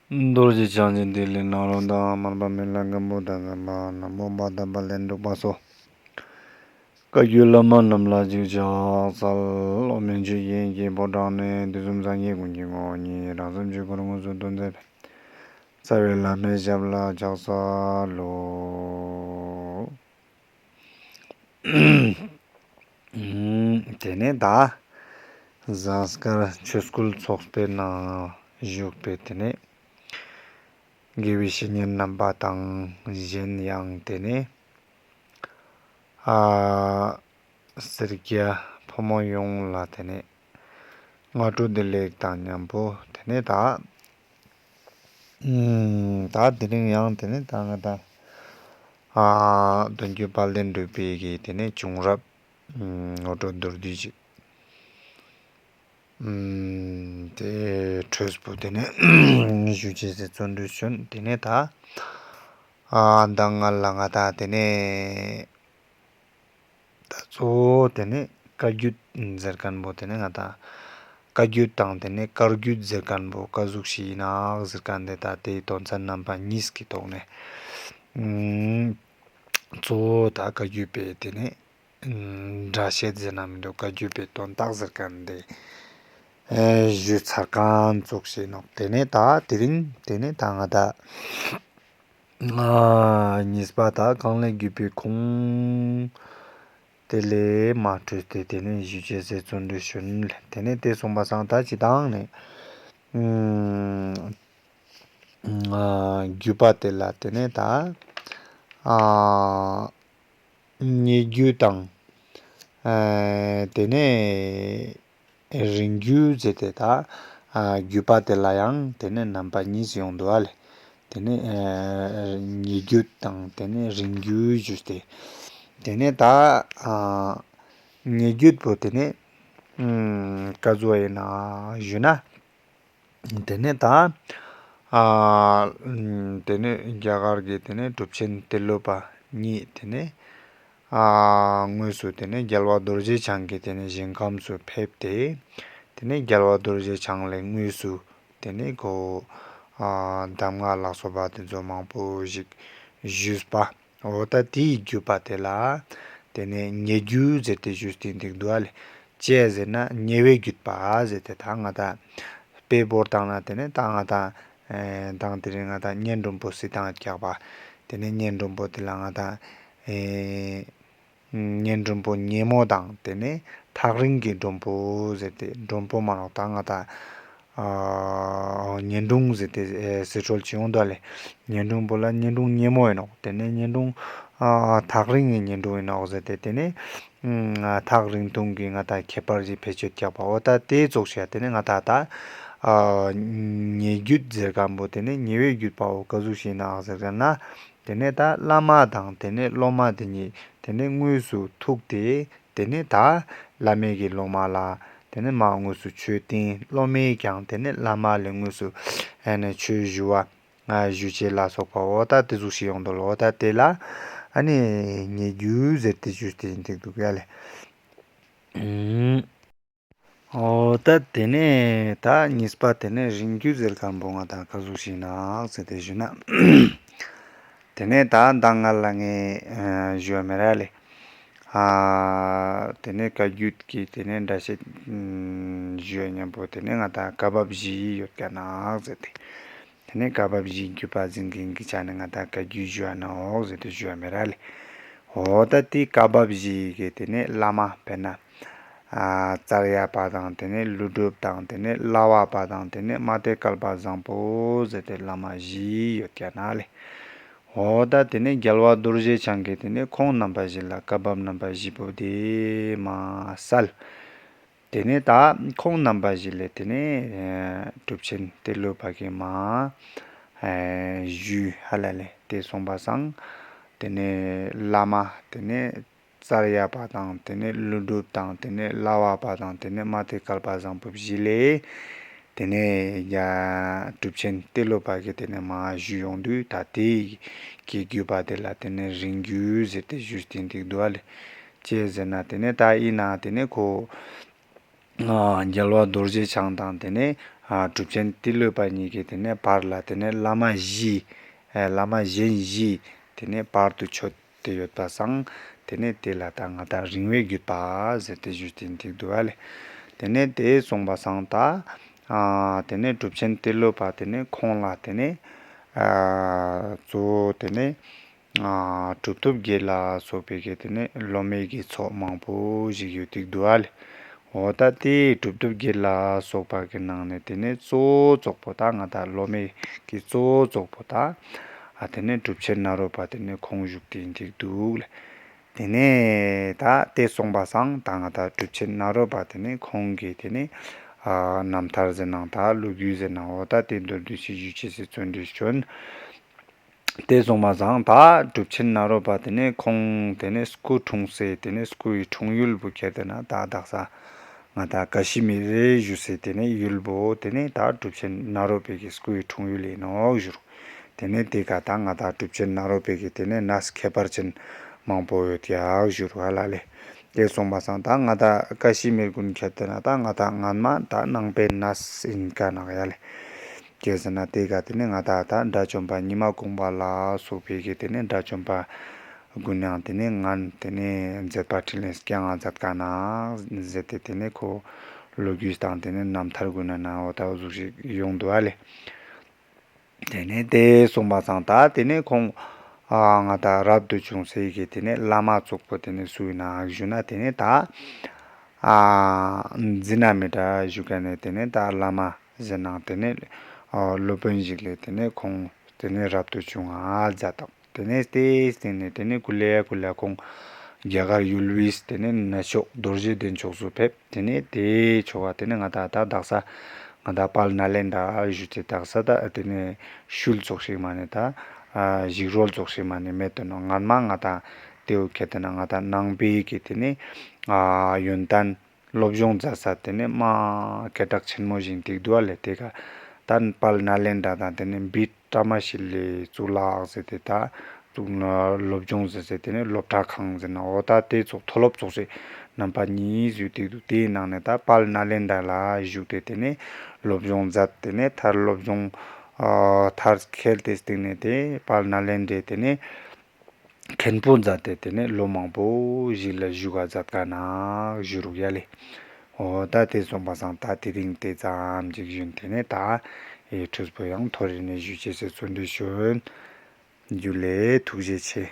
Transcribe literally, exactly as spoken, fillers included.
རྡོ་རྗེ་འཆང་ཆེན་ཏི་ལི་ནཱ་རོ་དང་མར་པ་མི་ལ་གི་བུ་དྷ་ཛ་པ་ན་མོ་བ་དྷ་པ་ལས་འགྲུབ་པ་སོགས། བཀའ་བརྒྱུད་བླ་མ་རྣམས་ལ་གཅིག་ཕྱག་འཚལ་ལོ། མན་ཆད་ཀྱི་དཀྱིལ་འཁོར་དྲངས་ནས། དུས་གསུམ་སངས་རྒྱས་ཀུན་གྱི་ངོ་བོ་ཉིད། རང་སེམས་ཆོས་སྐུར་མངོན་སུམ་སྟོན་མཛད་པའི། རྩ་བའི་བླ་མའི་ཞབས་ལ་ཕྱག་འཚལ་ལོ། ཏེ་ནེ་ད་གཟའ་སྐར་ཆོས་སྐུལ་ཚོགས་པའི་ནང་བཞུགས་པའི་ཏེ་ནེ་དགེ་བའི་བཤེས་གཉེན་རྣམ་པ་དང་གཞན་ཡང་ཏེ་ནེ་ཨ་སེར་སྐྱ་ཕོ་མོ་ཡོངས་ལ་ཏེ་ནེ་སྔ་དྲོ་བདེ་ལེགས་དང་ཉམ་པོ་ཏེ་ནེ་ད་ཨ་ད་དེ་རིང་ཡང་ཏེ་ནེ་ད་ང་ད་ཨ་དོན་བརྒྱུད་དཔལ་ལྡན་འབྲུག་པའི་གི་ཏེ་ནེ་བྱུང་རབས་ངོ་སྤྲོད་མདོར་བསྡུས་ཅིག་ཨ་ཏེ་འཕྲོས་པོ་ཏེ་ནེ་ཞུ་ཅེས་སི་བརྩོན་འགྲུས་བྱོན། ཏེ་ནེ་ད་ཨ་མདང་ང་ལ་ང་ད་ཏེ་ནེ་ད་གཙོ་བོ་ཏེ་ནེ་བཀའ་བརྒྱུད་ཟེར་ཁན་བོ་ཏེ་ནེ་ང་ད་བཀའ་བརྒྱུད་དང་ཏེ་ནེ་བཀའ་བརྒྱུད་ཟེར་ཁན་བོ་ཀ་ཟུག་ཤིག་ཨིན་ནོག་ཟེར་ཁན་ཏེ་ད་ཏེའི་དོན་ཚན་རྣམ་པ་གཉིས་ཀྱི་ཐོག་ནེ་ཨ་གཙོ་བོ་ད་བཀའ་བརྒྱུད་པའི་ཏེ་ནེ་ཨ་སྒྲ་བཤད་ཟེར་ན་མི་འདུག་བཀའ་བརྒྱུད་པའི་དོན་དག་ཟེར་ཁན་ཏེ་ཨ་ཞུས་ཚར་ཁན་ཙོགས་ཤིག་ཨིན་ནོག་ཏེ་ནེ་ད་དེ་རིང་ཏེ་ནེ་ད་ང་ད་ཨ་གཉིས་པ་ད་གང་ལས་བརྒྱུད་པའི་ཁུངས། དེ་ལས་མ་འཕྲོས་ཏེ་ཏེ་ནེ་ཞུ་ཅེས་སི་བརྩོན་འགྲུས་བྱོན། ཏེ་ནེ་ཏེ་སོང་པ་སང་ད་ཅི་དང་ནེ་ཨ་བརྒྱུད་པ་དེ་ལ་ཏེ་ནེ་ད་ཨ་ཉེ་བརྒྱུད་དང་ཨ་ཏེ་ནེ་རིང་བརྒྱུད་ཟེར་ཏེ་ད་ཨ་བརྒྱུད་པ་དེ་ལ་ཡང་ཏེ་ནེ་རྣམ་པ་གཉིས་ཡོང་འདུག་ཨ་ལེ། ཏེ་ནེ་ཨ་ཉེ་བརྒྱུད་དང་ཏེ་ནེ་རིང་བརྒྱུད་ཞུས་ཏེ། ཏེ་ནེ་ད་ཨ་ཉེ་བརྒྱུད་པོ་ཏེ་ནེ་ཨ་ཀ་ཟུག་ཨིན་ན་ཞུ་ན། ཏེ་ནེ་ད་ཨ་ཏེ་ནེ་རྒྱ་གར་གྱི་ཏེ་ནེ་གྲུབ་ཆེན་ཏེ་ལོ་པ་ཉིད་ཏེ་ནེ་ཨ་དངོས་སུ་ཏེ་ནེ་རྒྱལ་བ་རྡོ་རྗེ་འཆང་གི་ཏེ་ནེ་ཞིང་ཁམས་སུ་ཕེབས་ཏེ། ཏེ་ནེ་རྒྱལ་བ་རྡོ་རྗེ་འཆང་ལས་དངོས་སུ་ཏེ་ནེ་ཁོ་ཨ་གདམས་ངག་ལ་སོགས་པ་ཏེ་ཚོ་མང་པོ་ཞིག་ཞུས་པ། འོ་ད་ཏེའི་བརྒྱུད་པ་དེ་ལ་ཏེ་ནེ་ཉེ་བརྒྱུད་ཟེར་ཏེ་ཞུས་ཏེ་འདུག་འདུག་ཨ་ལེ། ཅི་ཟེར་ན་ཉེ་བའི་བརྒྱུད་པ་ཟེར་ཏེ་ད་ང་ད་དཔེ་བོར་བཏང་ན་ཏེ་ནེ་ད་ང་ད་ཨེ་མདང་དེ་རིང་ང་ད་གཉེན་སྒྲོམ་པོ་སྲིད་དང་རྒྱག་པ། ཏེ་ནེ་གཉེན་སྒྲོམ་པོ་དེ་ལ་ང་ད་ཨེ་གཉེན་སྒྲོམ་པོ་ཉེ་མོ་དང་ཏེ་ནེ་ཐག་རིང་གི་སྒྲོམ་པོ་ཟེར་ཏེ་སྒྲོམ་པོ་མ་ནོག་ད་ང་ད་ཨ་གཉེན་དྲུང་ཟེར་ཏེ་ཨེ་ཟེར་སྲོལ་ཅིག་ཡོང་འདུག་ལེ། གཉེན་དྲུང་པོ་ལ་གཉེན་དྲུང་ཉེ་མོ་ཨིན་ནོག་ཏེ་ནེ་གཉེན་དྲུང་ཨ་ཐག་རིང་གི་གཉེན་དྲུང་ཨིན་ནོག་ཟེར་ཏེ་ཏེ་ནེ་ཨ་ཐག་རིང་ཐུང་གི་ང་ད་ཁྱད་པར་ཞིག་བེད་སྤྱོད་རྒྱག་པ། འོ་ད་ཏེ་ཙོགས་ཤིག་ཏེ་ནེ་ང་ད་ད་ཨ་ཉེ་བརྒྱུད་ཟེར་ཁན་བོ་ཏེ་ནེ་ཉེ་བའི་བརྒྱུད་པའོ་ཀ་ཟུག་ཤིག་ཨིན་ན་ཟེར་ཁན་ན། ཏེ་ནེ་ད་བླ་མ་དང་ཏེ་ནེ་སློབ་མ་དེ་གཉིས་ཏེ་ནེ་དངོས་སུ་ཐུག་སྟེ་ཏེ་ནེ་ད་བླ་མའི་གི་སློབ་མ་ལ་ཏེ་ནེ་མ་དངོས་སུ་ཆོས་བསྟན། སློབ་མས་ཀྱང་ཏེ་ནེ་བླ་མ་ལ་དངོས་སུ་ཨ་ནེ་ཆོས་ཞུ་བ་ང་ཞུ་ཅེས་ལ་སོགས་པ་འོ་ད་ཏེ་ཟུག་ཤིག་ཡོང་འདུག་ལོ། འོ་ད་ཏེ་ལ་ཨ་ནེ་ཉེ་བརྒྱུད་ཟེར་ཏེ་ཞུས་ཏེ་ཨིན་འདུག་ཡ་ལེ། འོ་ད་ཏེ་ནེ་ད་གཉིས་པ་ཏེ་ནེ་རིང་བརྒྱུད་ཟེར་ཁན་བོ་ང་ད་ཀ་ཟུག་ཤིག་ཨིན་ན་ཟེར་ཏེ་ཞུ་ན། ཏེ་ནེ་ད་མདང་ང་ལ་ངས་ཨ་ཞུ་བ་མེད་ར་ལེ། ཨ་ཏེ་ནེ་བཀའ་བརྒྱུད་ཀྱི་ཏེ་ནེ་སྒྲ་བཤད་ཨ་ཞུ་བ་ཉམ་པོ་ཏེ་ནེ་ང་ད་བཀའ་བབས་བཞི་ཡོད་ཀྱག་ན་ཟེར་ཏེ། ཏེ་ནེ་བཀའ་བབས་བཞིའི་བརྒྱུད་པ་འཛིན་མཁན་གྱི་ཆ་ནས་ང་ད་བཀའ་བརྒྱུད་ཞུ་བ་ནོག་ཟེར་ཏེ་ཞུ་བ་མེད་ར་ལེ། འོ་ད་ཏེ་བཀའ་བབས་བཞི་གི་ཏེ་ནེ་བླ་མ་དཔེར་ན་ཨ་ཙརྱ་པ་དང་ཏེ་ནེ་ཀླུ་སྒྲུབ་དང་ཏེ་ནེ་བླ་བ་པ་དང་ཏེ་ནེ་མ་ཏི་བཀལ་པ་བཟང་པོ་ཟེར་ཏེ་བླ་མ་བཞི་ཡོད་ཀྱག་ན་ལེ། འོ་ད་ཏེ་ནེ་རྒྱལ་བ་རྡོ་རྗེ་འཆང་གི་ཏེ་ནེ་ཁོང་རྣམ་པ་བཞི་ལ་བཀའ་བབས་རྣམ་པ་བཞི་པོ་ཏེ་མ་སལ། ཏེ་ནེ་ད་ཁོང་རྣམ་པ་བཞི་ལས་ཏེ་ནེ་ཨ་གྲུབ་ཆེན་ཏེ་ལོ་པ་གི་མ་ཨ་ཞུས་ཧ་ལ་ལེ། ཏེ་སོང་པ་སང་ཏེ་ནེ་བླ་མ་ཏེ་ནེ་ཙརྱ་པ་དང་ཏེ་ནེ་ཀླུ་སྒྲུབ་དང་ཏེ་ནེ་བླ་བ་པ་དང་ཏེ་ནེ་མ་ཏི་བཀལ་པ་བཟང་པོ་བཞི་ལས་ཏེ་ནེ་ཡ་གྲུབ་ཆེན་ཏེ་ལོ་པ་གི་ཏེ་ནེ་མ་ཞུས་ཡོང་དུས་ད་ཏེ་གི་བརྒྱུད་པ་ཏེ་ལ་ཏེ་ནེ་རིང་བརྒྱུད་ཟེར་ཏེ་ཞུས་ཏེ་འདུག་འདུག་ལེ། ཅི་ཟེར་ན་ཏེ་ནེ་ད་ཨིན་ན་ཏེ་ནེ་ཁོ་ ཨ་རྒྱལ་བ་རྡོ་རྗེ་འཆང་དང་དེ་ནས་ཨ་གྲུབ་ཆེན་ཏི་ལོ་པ་གཉིས་ཀྱི་དེ་ནས་བར་ལ་དེ་ནས་བླ་མ་བཞི་ཨ་བླ་མ་གཞན་བཞི་དེ་ནས་བར་དུ་ཆོད་དེ་ཡོད་པ་སང་དེ་ནས་དེ་ལ་ད་ང་ད་རིང་བའི་བརྒྱུད་པ་ཟེར་ཏེ་ཞུས་ཏེ་འདུག་ཨ་ལེ། དེ་ནས་དེ་སོང་པ་སང་ད་ཨ་དེ་ནས་གྲུབ་ཆེན་ཏི་ལོ་པ་དེ་ནས་ཁོང་ལ་དེ་ནས་ཨ་གཙོ་བོ་དེ་ནས་ཨ་གྲུབ་ཐོབ་བརྒྱད་ལ་སོགས་པའི་གི་དེ་ནས་སློབ་མའི་གི་ཚོགས་མང་པོ་ཞིག་ཡོད་ཏེ་འདུག་ཨ་ལེ། འོ་ད་དེ་གྲུབ་ཐོབ་བརྒྱད་ལ་སོགས་པ་གི་ནང་ནས་དེ་ནས་གཙོ་བོ་ཙོགས་པོ་ད་ང་ད་སློབ་མའི་གི་གཙོ་བོ་ཙོགས་པོ་ད་ཨ་དེ་ནས་གྲུབ་ཆེན་ནཱ་རོ་པ་དེ་ནས་ཁོང་བཞུགས་ཏེ་ཡིན་ཏེ་འདུག་ལེ། དེ་ནས་ད་དེ་སོང་པ་སང་ད་ང་ད་གྲུབ་ཆེན་ནཱ་རོ་པ་དེ་ནས་ཁོང་གི་དེ་ནས་ཨ་རྣམ་ཐར་ཟེར་ནའང་ད་ལོ་རྒྱུས་ཟེར་ནའང་འོ་ད་དེ་མདོར་བསྡུས་ཤིག་ཞུ་ཅེས་སི་བརྩོན་འགྲུས་བྱོན། དེ་སོང་པ་སང་ད་གྲུབ་ཆེན་ནཱ་རོ་པ་དེ་ནས་ཁོང་དེ་ནས་སྐུ་འཁྲུངས་སའི་དེ་ནས་སྐུ་ཡི་འཁྲུངས་ཡུལ་བོ་ཁྱེར་ཏེ་ན་ད་དག་ས་ང་ད་ཀ་ཤི་མིར་རེ་ཞུ་སའི་དེ་ནས་ཡུལ་བོ་དེ་ནས་ད་གྲུབ་ཆེན་ནཱ་རོ་པའི་གི་སྐུ་ཡི་འཁྲུངས་ཡུལ་ཡིན་ནོག་ཞུ་རུ། དེ་ནས་དེ་ག་ད་ང་ད་གྲུབ་ཆེན་ནཱ་རོ་པའི་གི་དེ་ནས་གནས་ཁྱད་པར་ཅན་མང་པོ་ཡོད་ཡག་ཞུ་རུ་ཧ་ལ་ལེ། དེ་སོང་པ་སང་ད་ང་ད་ཀ་ཤི་མིར་ཀུན་ཁྱེར་ཏེ་ན་ད་ང་ད་སྔན་མ་ད་ནང་པའི་གནས་ཡིན་ཀ་ནོག་ཡ་ལེ། ཅི་ཟེར་ན་དེ་ག་དེ་ནས་ང་ད་ད་དགྲ་བཅོམ་པ་ཉི་མ་གུང་པ་ལ་སོགས་པའི་གི་དེ་ནས་དགྲ་བཅོམ་པ་ཀུན་ཡང་དེ་ནས་ངན་དེ་ནས་མཛད་པ་འཕྲིན་ལས་སྐྱོང་ང་མཛད་ཀ་ན་ཟེར་ཏེ་དེ་ནས་ཁོ་ལོ་རྒྱུས་དང་དེ་ནས་རྣམ་ཐར་ཀུན་ན་འོ་ད་འོ་ཟུག་ཞིག་ཡོང་འདུག་ཨ་ལེ། དེ་ནས་དེ་སོང་པ་སང་ད་དེ་ནས་ཁོང་ཨ་ང་ད་རབ་ཏུ་བྱུང་སའི་གི་དེ་ནས་བླ་མ་ཙོགས་པོ་དེ་ནས་སུ་ཡིན་ན་ཞུ་ན་དེ་ནས་ད་ཨ་འཛི་ན་མི་ཏྲ་ཞུ་མཁན་ནས་དེ་ནས་ད་བླ་མ་ཟེར་ནའང་དེ་ནས་ཨ་སློབ་དཔོན་ཞིག་ལས་དེ་ནས་ཁོང་དེ་ནས་རབ་ཏུ་བྱུང་ང་མཛད་དོ། དེ་ནས་དེའི་སྟེང་ནས་དེ་ནས་ཀུ་ལེ་ཀུ་ལེ་ཁོང་རྒྱ་གར་ཡུལ་བིས་དེ་ནས་ནུབ་ཕྱོགས་རྡོ་རྗེ་གདན་ཕྱོགས་སུ་ཕེབས། དེ་ནས་དེའི་ཕྱོགས་ཀ་དེ་ནས་ང་ད་ད་དག་ས་ང་ད་དཔལ་ནཱ་ལེནྡྲ་ཞུ་ཅེས་དག་ས་ད་དེ་ནས་ཤུལ་ཙོགས་ཤིག་མ་ནས་ད་ཞིག་རོལ་ཙོགས་ཤིག་མ་ནས་མེད་དོ་ནོག། སྔན་མ་ང་ད་དེའུ་ཁྱེར་ཏེ་ན་ང་ད་ནང་པའི་གི་དེ་ནས་ཡོན་ཏན་སློབ་སྦྱོང་མཛད་ས་དེ་ནས་མ་སྐད་གྲགས་ཆེན་མོ་ཞིག་ཏིག་འདུག་ཨ་ལེ། དེ་ག་ད་དཔལ་ནཱ་ལེནྡྲ་དང་དེ་ནས་བི་ཀྲ་མ་ཤི་ལའི་གཙུག་ལག་ཟེར་ཏེ་ད་གཙུག་ན་སློབ་སྦྱོང་ཟེར་ཏེ་དེ་ནས་སློབ་གྲྭ་ཁང་ཟེར་ན་འོ་ད་དེ་ཙོགས་མཐོ་སློབ་ཙོགས་ཤིག་རྣམ་པ་གཉིས་ཡོད་ཏིག་འདུག། དེའི་ནང་ནས་ད་དཔལ་ནཱ་ལེནྡྲ་ལ་བཞུགས་ཏེ་དེ་ནས་སློབ་སྦྱོང་མཛད། དེ་ནས་མཐར་སློབ་སྦྱོང་ཨ་མཐར་འཁྱོལ་ཏེ་སྟིང་ནས་དེ་དཔལ་ནཱ་ལེནྡྲའི་དེ་ནས་མཁན་པོ་མཛད་དེ་དེ་ནས་ལོ་མང་པོ་ཞིག་ལ་བཞུགས་ཀ་མཛད་ཀ་ན་བཞུགས་རུག་ཡ་ལེ། འོ་ད་དེ་སོང་པ་སང་ད་དེ་རིང་དེ་ཙམ་ཅིག་ཞུས། དེ་ནས་ད་ཨེ་འཕྲོས་པོ་ཡང་ཐོ་རེ་ནས་ཞུ་ཅེས་སི་བརྩོན་འགྲུས་ཞུ། འཇུ་ལེ། ཐུགས་རྗེ་ཆེ།